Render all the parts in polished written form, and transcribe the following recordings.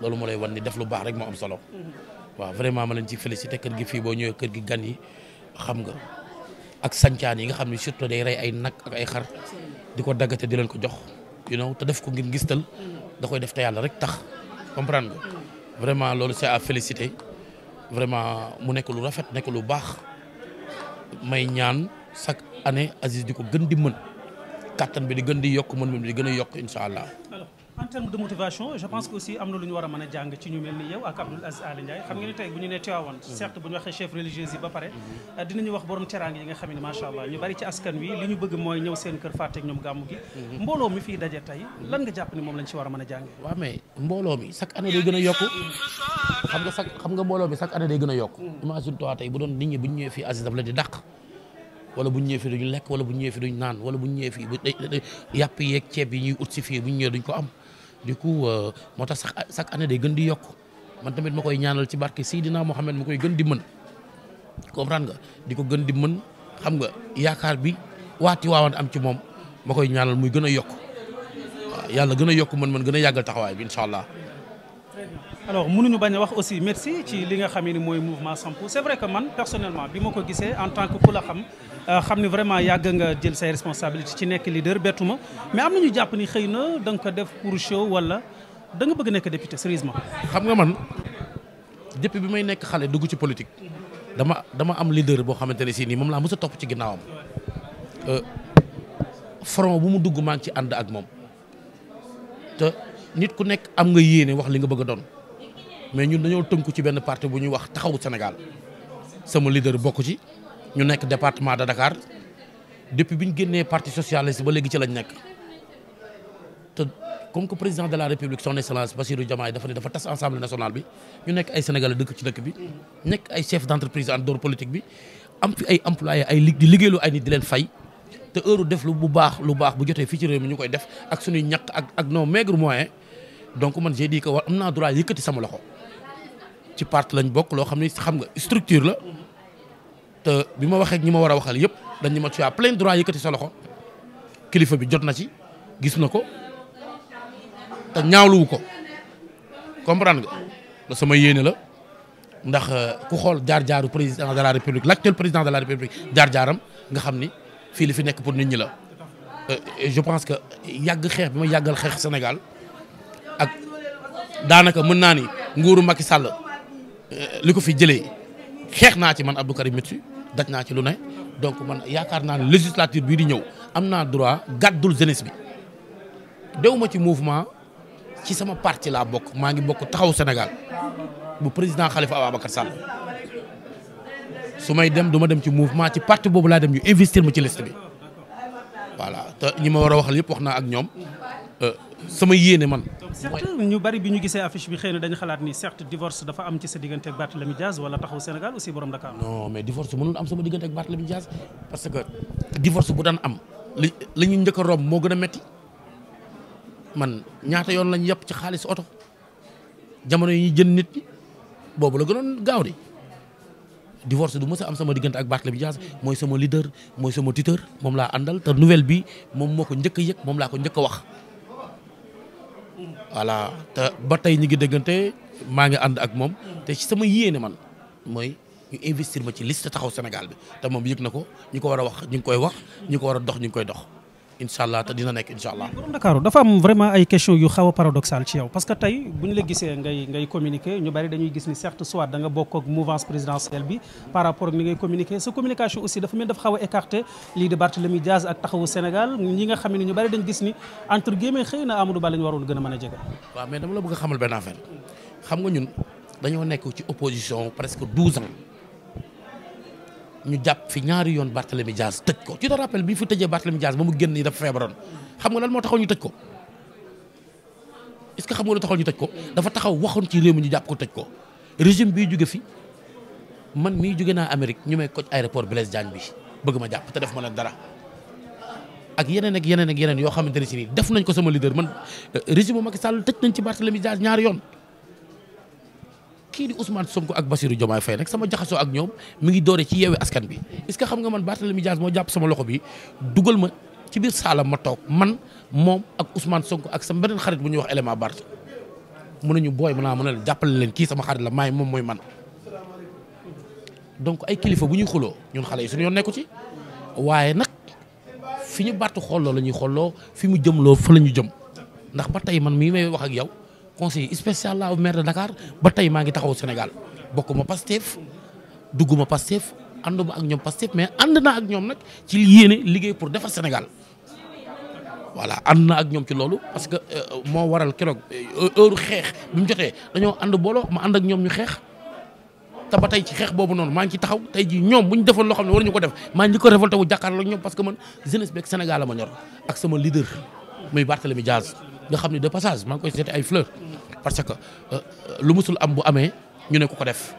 loolu moo lay wan ni def lu baax rek moo am solo waaw vraiment ma leen ci félicité kër gi fii boo ñëwee kër gi gan yi xam nga ak sancaan yi nga xam ne surtout day rey ay nag ak ay xar di ko daggate di leen ko jox te def ko ngir ngistal da koy def te yàlla rek tax comprendre nga vraiment loolu c'est à féliciter vraiment mu nekk lu rafet nekk lu baax may ñaan chaque année Aziz di ko gën di mën kattan bi di gën di yokk mën bi di gën a yokk incha allah. alors en termes de motivation je pense que aussi am na lu ñu war a mën a jàng ci ñu mel ni yow ak Abdoul Aziz Aly Ndiaye xam nga ni tey bu ñu nee Tivaouane certes bu ñu waxee chef religieux yi ba pare dinañu wax borom teraanga yi nga xam ne macha allah ñu bari ci askan wi li ñu bëgg mooy ñëw seen kër fàtteek ñoom gàmmu gi mbooloo mi fii daje tey lan nga jàpp ni moom lañ ci war a mën a jàng. waaw mais mbooloo mi chaque année day gën a yokk xam nga mbooloo mi chaque année day gën a yokk imagine toi tey bu doon nit ñi bu ñu ñëwee fii Aziz daf la di dàq wala bu ñu ñëwee fii duñu lekk wala bu ñu ñëwee fii duñu naan wala bu ñu ñëwee fii yàpp yeeg ceeb yi ñuy ut si fii bu ñu ñëwee duñ ko am du coup moo tax chaque année day gën di yokk man tamit ma koy ñaanal ci barke Seydina Mohamed ma koy gën di mën comprendre nga di ko gën di mën xam nga yaakaar bi waati waawan am ci moom ma koy ñaanal muy gën a yokk waaw yàlla gën a yokk mën gën a yàggal taxawaay bi incha allah. alors mënuñu bañ a wax aussi merci ci li nga xam ne mooy mouvement Sampu c'est vrai que man personnellement bi ma ko gisee en tant que ku la xam ni vraiment yàgg nga jël say responsabilité ci nekk leader bettu ma mais am nañu jàpp ni xëy na da nga ko def pour show wala da nga bëgg nekk député sérieusement. xam nga man depuis bi may nekk xale dugg ci politique dama am leader boo xamante ne si nii moom laa mës a topp ci ginnaawam front bu mu dugg maa ngi ci ànd ak moom te nit ku nekk am nga yéene wax li nga bëgg a doon mais ñun dañoo tënku ci benn parti bu ñuy wax taxawu Sénégal sama leader bokk ci ñu nekk département de Dakar depuis bi ñu génnee parti socialiste ba léegi ci lañ nekk te comme que président de la République son excellence Bassirou Diomaye dafa ne dafa tas Assemblée nationale bi ñu nekk ay Sénégalais dëkk ci dëkk bi nekk ay chef d'entreprise en dehors politique bi am fi ay employés di liggéeylu ay nit di leen fay te heure def lu baax bu jotee fii ci réew mi ñu koy def ak suñuy ñaq ak nos maigres moyens donc man j'ai dit que am naa droit yëkkati sama loxo ci parti lañ bokk loo xam ne xam nga structure la te bi ma waxee ak ñi ma war a waxal yëpp dañ ñu ma tu as plein droit yëkkati sa loxo kilifa bi jot na ci gis na ko te ñaawluwu ko comprendre nga da sama yéene la ndax ku xool jaar-jaaru président de la république l'actuel président de la république jaar-jaaram nga xam ni fii li fi nekk pour nit ñi la je pense que yàgg xeex bi ma yàggal xeex Sénégal ak daanaka mën naa ni nguuru Macky Sall li ko fi jëlee xeex naa ci man Abdou Karim Metsu daj naa ci lu ne donc man yaakaar naa ne législature bii di ñëw am naa droit gàddul jeunesse bi dew ma ci mouvement ci sama parti laa bokk maa ngi bokk taxaw Sénégal bu président Khalifa Ababacar Sall su may dem du ma dem ci mouvement ci parti boobu laa dem ñu investir ma ci liste bi voilà te ñi ma war a waxal yëpp wax naa ak ñoom sama yéene man. certes ñu bari bi ñu gisee affiche bi xëy na dañu xalaat ni certes divorce dafa am ci sa diggante ak Barthélémy Diaz wala taxaw Sénégal aussi borom Dakar. non mais divorce mënul am sama diggante ak Barthélémy Diaz parce que divorce bu daan am li ñu njëkk a romb moo gën a metti man ñaata yoon lañ yàpp ci xaalis oto jamono yi ñuy jënd nit ñi boobu la gënoon gaaw di divorce du mës a am sama diggante ak Barthélémy Diaz mooy sama leader mooy sama tuteur moom laa àndal te nouvelle bi moom moo ko njëkk a yëg moom laa ko njëkk a wax. voilà te ba tey ñi ngi déggante maa ngi ànd ak moom te ci sama yéene man mooy ñu investir ma ci liste taxaw Sénégal bi te moom yëg na ko ñi ko war a wax ñu ngi koy wax ñi ko war a dox ñu ngi koy dox incha allah te dina nekk incha allah. borom Dakar dafa am vraiment ay questions yu xaw a paradoxal ci yow parce que tey bu ñu la gisee ngay communiquer ñu bari dañuy gis ni certes soit da nga bokk ak mouvance présidentielle bi par rapport ak ni ngay communiquer sa communication aussi dafa mel dafa xaw a écarté lii de Barthélémy Diaz ak taxawu Sénégal ñi nga xam ne ñu bari dañ gis ni entre guillemets xëy na Amadou Ba la ñu waroon gën a mën a jege. waaw mais dama la bëgg a xamal benn affaire xam nga ñun dañoo nekk ci opposition presque 12 ans. ñu jàpp fi ñaari yoon Barthélémy Diaz tëj ko tu te rappelles bi ñu fi tëjee Barthélémy Diaz ba mu génn nii dafa feebaroon xam nga lan moo taxaw ñu tëj ko est-ce que xam nga lu taxaw ñu tëj ko dafa taxaw waxoon ci réew mi ñu jàpp ko tëj ko régime bii jóge fi man mii jóge naa Amérique ñu may koj aéroport Blaise Diagne bi bëgg ma jàpp te def ma nag dara ak yeneen yoo xamante ne si nii def nañ ko sama leader man régime Macky Sall tëj nañ ci Barthélémy Diaz ñaari yoon. kii di Ousmane Sonko ak Bassirou Diomaye Faye nag sama jaxasoo ak ñoom mi ngi doore ci yeewi askan bi est-ce que xam nga man Barthélémy Diaz moo jàpp sama loxo bi dugal ma ci biir saalam ma toog man moom ak Ousmane Sonko ak sama beneen xarit bu ñuy wax élément Bart mun nañu booy mën a jàppale leen kii sama xarit la maay moom mooy man donc ay kilifa bu ñuy xuloo ñun xale yi suñu yoon nekku ci waaye nag fi ñu battu xooloo la ñuy xooloo fi mu jëmloo fa la ñu jëm ndax ba tey man mii may wax ak yow conseiller spécial la maire de Dakar ba tey maa ngi taxaw Sénégal bokkuma Pastef dugguma Pastef ànduma ak ñoom Pastef mais ànd naa ak ñoom nag ci yéene liggéey pour defar Sénégal voilà ànd na ak ñoom ci loolu parce que moo waral keroog heure xeex bi mu jotee dañoo ànd booloo ma ànd ak ñoom ñu xeex te ba tey ci xeex boobu noonu maa ngi ci taxaw tey jii ñoom bu ñu defoon loo xam ne waruñu ko def maa ngi ko révolté wu jàkkaarloo ak ñoom parce que man jeunesse bi ak Sénégal la ma ñor ak sama leader muy Barthélémy Diaz nga xam ne de passage maa ngi koy seeti ay fleurs parce que lu musul am bu amee ñu ne ko def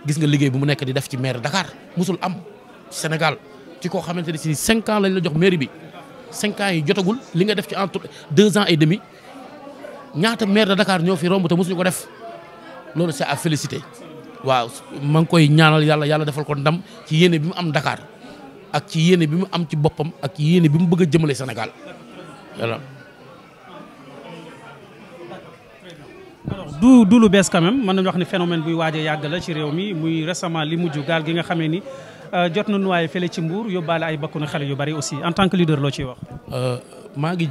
gis nga liggéey bi mu nekk di def ci maire Dakar musul am ci Sénégal ci koo xamante ne si 5 ans lañ la jox mairie bi 5 ans yi jotagul li nga def ci entre 2 ans et demi ñaata maire de Dakar ñoo fi romb te mosuñu ko def loolu c'est à féliciter waaw maa ngi koy ñaanal yàlla defal ko ndam ci yéene bi mu am Dakar ak ci yéene bi mu am ci boppam ak yéene bi mu bëgg a jëmale Sénégal voilà. alors du lu bees quand même mën nañu wax ni phénomène buy waaj a yàgg la ci réew mi muy récemment li mujj gaal gi nga xamee ni jot na nuwaay fële ci Mbour yóbbaale ay bakkanu xale yu bari aussi en tant que leader loo ciy wax. maa ngi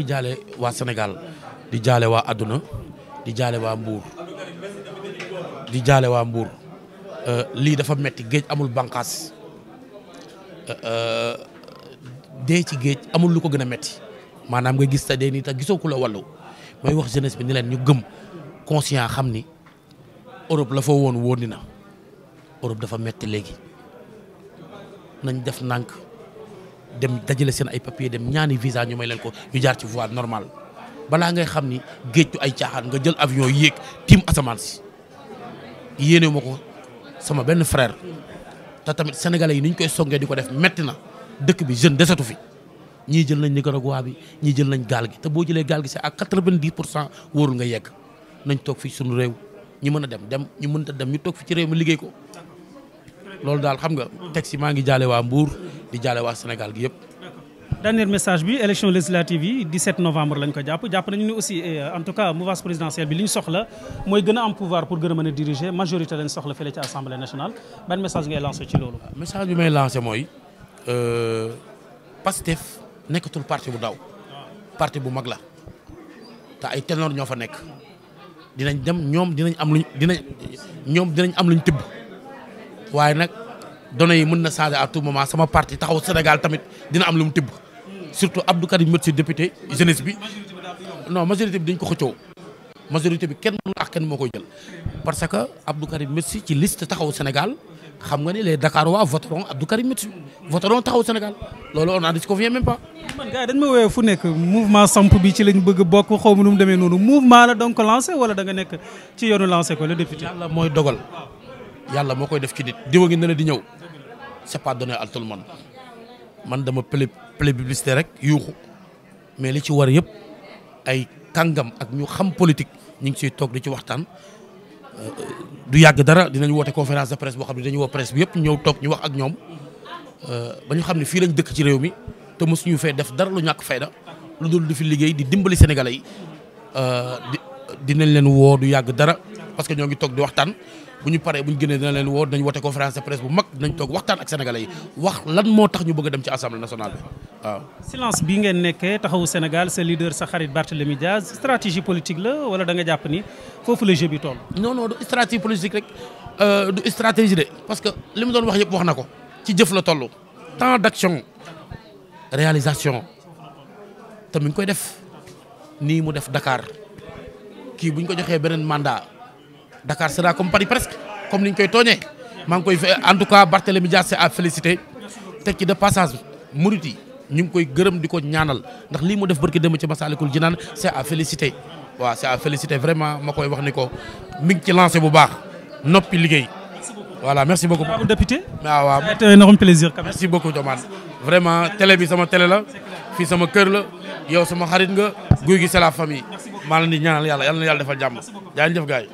jaale waa Sénégal di jaale waa àdduna di jaale waa Mbour di jaale waa Mbour lii dafa metti géej amul bànqaas dee ci géej amul lu ko gën a metti maanaam nga gis ta dee nii te gisoo ku la wàllu may wax jeunesse bi ni leen ñu gëm conscient xam ni Europe la fa woon ni na Europe dafa metti léegi nañ def nànk dem dajale seen ay papier dem ñaani visa ñu may leen ko ñu jaar ci voie normale balaa ngay xam ni géej du ay caaxaan nga jël avion yéeg tiim asamaan si yéene ma ko sama benn frère te tamit sénégalais yi ni ñu koy songee di ko def metti na dëkk bi jeune desatu fi ñii jël nañ Nicaragua bi ñii jël nañ gaal gi te boo jëlee gaal gi c'est à 90% wóorul nga yegg nañ toog fii suñu réew ñi mën a dem ñu mënta dem ñu toog fi ci réew mi liggéey ko loolu daal xam nga teg si maa ngi jaale waa Mbour di jaale waa Sénégal gi yëpp. dernier message bi élection législative yi 17 novembre lañ ko jàpp nañu ni aussi en tout cas mouvance présidentielle bi li ñu soxla mooy gën a am pouvoir pour gën a mën a diriger majorité lañ soxla fële ci assemblée nationale ban message ngay lancé ci loolu. message bi may lancé mooy Pastef nekkatul parti bu daw parti bu mag la te ay ténor ñoo fa nekk dinañ dem ñoom dinañ am luñ tibb waaye nag données yi mën na changer à tout moment sama parti taxaw Sénégal tamit dina am lu mu tibb surtout Abdou Karim Metsi député jeunesse bi non majorité bi dañ ko xëccoo majorité bi kenn mënu ak kenn moo koy jël parce que Abdou Karim Metsi ci liste taxaw Sénégal xam nga ni les Dakarois voteront Abdou Karim Metsi voteront taxaw Sénégal loolu on n'en disconvient même pas. man gars yi dañ ma woowee fu nekk mouvement samp bi ci lañ bëgg bokk xaw ma nu mu demee noonu mouvement la donc lancé wala da nga nekk ci yoonu lancé ko le député. yàlla mooy dogal yàlla moo koy def ci nit diwa ngi ne la di ñëw c'est pas donné à tout le monde man dama plébiscité rek yuuxu mais li ci war yëpp ay kàngam ak ñu xam politique ñu ngi ciy toog di ci waxtaan. du yàgg dara dinañ woote conférence de presse boo xam ne dañu woo presse bi yëpp ñëw toog ñu wax ak ñoom ba ñu xam ne fii lañ dëkk ci réew mi te mosuñu fee def dara lu ñàkk fayda lu dul di fi liggéey di dimbali sénégalais yi dinañ leen woo du yàgg dara parce que ñoo ngi toog di waxtaan bu ñu paree bu ñu génnee dina leen woo dinañ woote conférence de presse bu mag dinañ toog waxtaan ak sénégalais yi wax lan moo tax ñu bëgg a dem ci assemblée nationale bi waaw. silence bi ngeen nekkee taxawu Sénégal sa leader sa xarit Barthélémy Diaz stratégie politique la wala da nga jàpp ni foofu la jeu bi toll. non du stratégie politique rek du stratégie de parce que li mu doon wax yëpp wax na ko ci jëf la toll. temps d'action réalisation te mi ngi koy def nii mu def Dakar kii bu ñu ko joxee beneen mandat Dakar sera comme Paris presque comme ni ñu koy tooñee maa ngi koy en tout cas Barthélémy Diaz c'est à féliciter teg ci de passage murit yi ñu ngi koy gërëm di ko ñaanal ndax lii mu def barki dem ci Massalikul Jinaan c'est à féliciter waaw c'est à féliciter vraiment ma koy wax ni ko mi ngi ci lancé bu baax noppi liggéey voilà merci beaucoup. Honorable député. waaw ça a été un énorme plaisir quand même. merci beaucoup Domane vraiment télé bi sama télé la fii sama kër la yow sama xarit nga guy gi c'est la famille maa leen di ñaanal yàlla na yàlla defal jàmm jaajëf gars yi